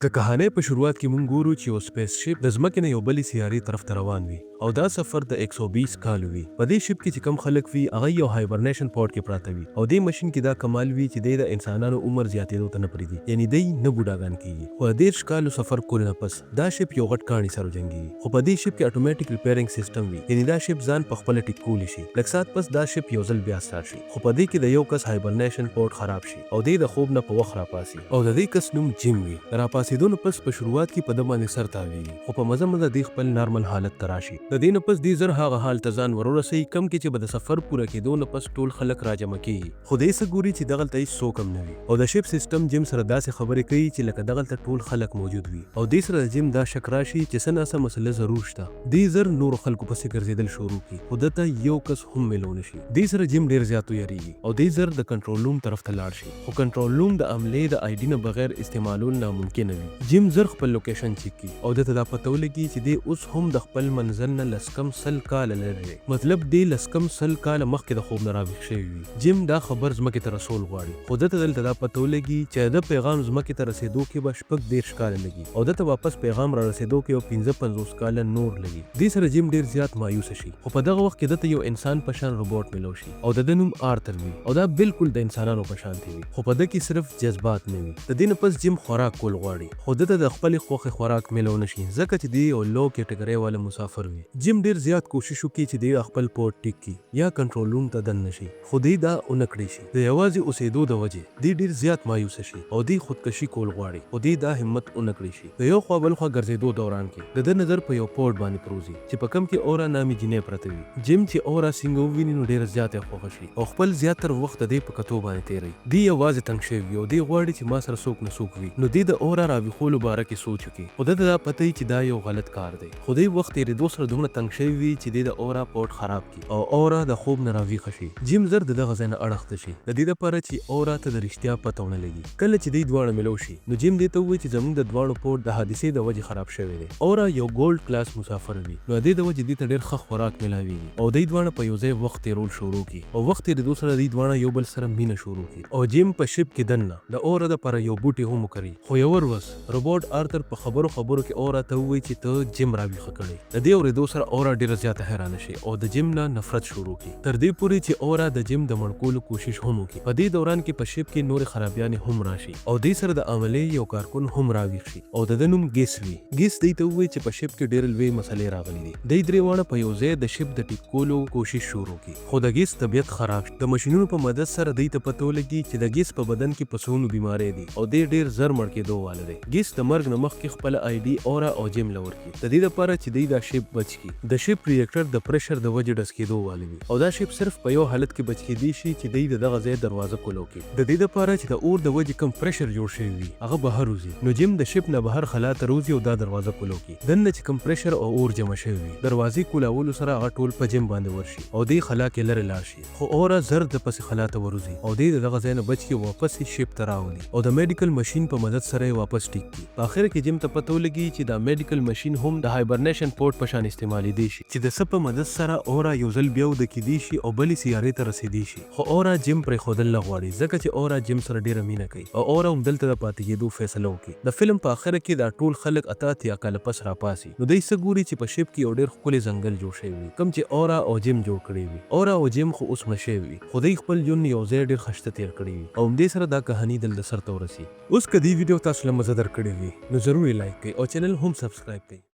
د کهانۍ په شروعات کې مونږ ګورو چې یو سپیس شپ د ځمکې نه یو بلې سیارې طرف ته روان وي او دا سفر د 120 کالو وي. په دې شپ کې چې کم خلک وي، هغه یو هایبرنیشن پاډ کې پراته وي او دې مشین کې دا کمال وي چې دی د انسانانو عمر زیاتېدو ته نه پرېږدي، یعنی دی نه بوډاګان کیږي. خو د 30 کالو سفر کولو نه پس دا شپ یو غټ کاڼي سره جنګیږي، خو په دې شپ کې اټومیټک ریپیرینګ سیستم وي، یعنی دا شپ ځان په خپله ټیک کولی شي. لږ ساعت پس دا شپ یو ځل بیا سټارټ شي، خو په دې کې د یو کس هایبرنیشن پاډ خراب شي او دی د خوب نه په وخت راپاڅي او د دې کس نوم جیم وي. د راپاڅېدو نه پس په شروعات کې په ده باندې سر تاویږي، خو په مزه مزه دی خپل نارمل حالت ته راشي. د دې نه پس دی زر هغه حال ته ځان ورورسوي کم کې چې به د سفر پوره کېدو نه پس ټول خلک راجمع کیږي، خو دی څه ګوري چې دغلته هیڅ څوک هم نه وي او د شپ سیستم جیم سره داسې خبرې کوي چې لکه دغلته ټول خلک موجود وي او دې سره د جیم دا شک راشي چې څه ناڅه مسله ضرور شته. دی زر نورو خلکو پسې ګرځېدل شروع کړي، خو ده ته یو کس هم میلو نه شي. دې سره جیم ډیر زیات ویریږي او دی زر د کنټرول روم طرف ته لاړ شي، خو کنټرول روم د عملې د آی ډي نه بغیر استعمالول ناممکنه وي. جیم زر خپل لوکیشن چیک کړي او ده ته دا پته ولګي چې دی اوس هم د خپل منزل نه لس کم 100 کاله لرې دی، مطلب دی لس کم 100 کاله مخکې د خوب نه راویښ شوی وي. جیم دا خبر ځمکې ته رسول غواړي، خو ده ته دلته دا پته ولګي چې د ده پیغام ځمکې ته رسېدو کې به 36 کاله لګي او ده ته واپس پیغام را رسېدو کې به 55 کاله نور لګي. دې سره جیم ډیر زیات مایوسه شي، خو په دغه وخت کې ده ته یو انسان په شان روبوټ ملو شي او د ده نوم آرتر وي او دا بالکل د انسانانو په شانتې وي، خو په ده کې صرف جذبات نه وي. د دې نه پس جیم خوراک کول غواړي، خو ده ته د خپلې خوښې خوراک ملو نه شي، ځکه چې دی یو لو کیټګرۍ والا مسافر وي. جیم ډیر زیات کوشش وکړي چې دی خپل پورټ ټیک کړي یا کنټرول روم ته دننه شي، خو دی دا ونه کړی شي. د یوازې اوسېدو د وجې دی ډیر زیات مایوسه شي او دی خودکشي کول غواړي، خو دی دا همت ونه کړی شي. د یو خوا بل خوا ګرځېدو دوران کې د ده نظر په یو پورټ باندې پروزي چې په کم کې اورا نامي جینۍ پرته وي. جیم چې اورا څنګه وویني نو ډیره زیاته خوښه شي او خپل زیاتر وخت د دې په کتو باندې تیروي. دی یوازې تنګ شوی وي او دی غواړي چې ما سره څوک نه څوک وي، نو دی د اورا راویښولو باره کې سوچ وکړي، خو ده ته دا پته وي چې دا یو غلط کار دی. خو دی وخت تېرېدو سره دومره تنګ شوی وي چې دی د اورا پورټ خراب کړي او اورا د خوب نه راویښه شي. جیم زر د دغه ځای نه اړخ ته شي، د دې لپاره چې اورا ته د رښتیا پته ونه لګي. کله چې دوی دواړه ملو شي نو جیم دې ته ووایي چې زموږ د دواړو پورټ د حادثې د وجې خراب شوی دی. اورا یو ګولډ کلاس مسافر وي، نو د دې د وجې دوی ته ډېر ښه خوراک ملاویږي او دوی دواړه په یو ځای وخت تېرول شروع کړي او وخت تېرېدو سره دوی دواړه یو بل سره مینه شروع کړي او جیم په شپ کې دننه د اورا دپاره یو بوټی هم وکري. خو یوه ورځ روبوټ آرتر په خبرو خبرو کې اورا ته ووایي چې ته جیم راویښه کړې. د دې اورېدو سره اورا ډېره زیاته حیرانه شي او د جیم نه نفرت شروع کړي، تر دې پورې چې اورا د جیم د مړ کولو کوشش هم وکړي. په دې دوران کې په شپ کې نورې خرابیانې هم راشي او دې سره د عملې یو کارکن هم راویښ شي او د ده نوم ګیس وي. ګیس دوی ته ووایي چې په شپ کې ډېرې لویې مسلې راغلې دي. دوی درې واړه په یو ځای د شپ د ټیک کولو کوشش شروع کړي، خو د ګیس طبیعت خراب شي. د مشینونو په مدد سره دوی ته پته ولګي چې د ګیس په بدن کې په سوونو بیمارۍ دي او دی ډېر زر مړ کېدو واله دی. ګیس د مرګ نه مخکې خپله آی ډي اورا او جیم له ورکړي، د دې لپاره چې دوی دا شپ بچ کړي. د شپ ریاکټر د پریشر د وجې ډز کېدو واله وي او دا شپ صرف په یو حالت کې بچ کېدی شي چې دوی د دغه ځای دروازه کولو کړي. د دې لپاره چې د اور د وجې کوم پریشر جوړ شوی وي هغه بهر وځي، نو جیم د شپ نه بهر خلا ته روځي او دا دروازه کولو کړي. دننه چې کوم پریشر او اور جمع شوی وي، دروازې کولاولو سره هغه ټول په جیم باندې ورشي او دی خلا کې لرې لاړ شي. خو اورا زر د پسې خلا ته وروځي او دی د دغه ځای نه بچ کړي او واپس یې شپ ته راولي او د میډیکل مشین په مدد سره یې واپس ټیک کړي. په اخره کې جیم ته پته ولګي چې دا میډیکل مشین هم د هایبرنیشن پورټ په شان استعمالیدی شي، چې د څه په مدد سره اورا یو ځل بیا اوده کیدی شي او بلې سیارې ته رسیدی شي. خو اورا جیم پرېښودل نه غواړي، ځکه چې اورا جیم سره ډېره مینه کوي او اورا همدلته د پاتې کېدو فیصله وکړي. د فلم په اخره کې دا ټول خلک 88 کاله پس راپاڅي، نو دوی څه ګوري چې په شپ کې یو ډېر ښکلی ځنګل جوړ شوی وي، کوم چې اورا او جیم جوړ کړی وي. اورا او جیم خو اوس مړه شوي وي، خو دوی خپل ژوند یو ځای ډېر خشته تېر کړی وي او همدې سره دا کهاني دلته سرته ورسي. اوس که دې ویډیو تاسو له مزه درکړې وي نو ضرور یې لایک کړئ او چینل هم سبسکرایب کړئ.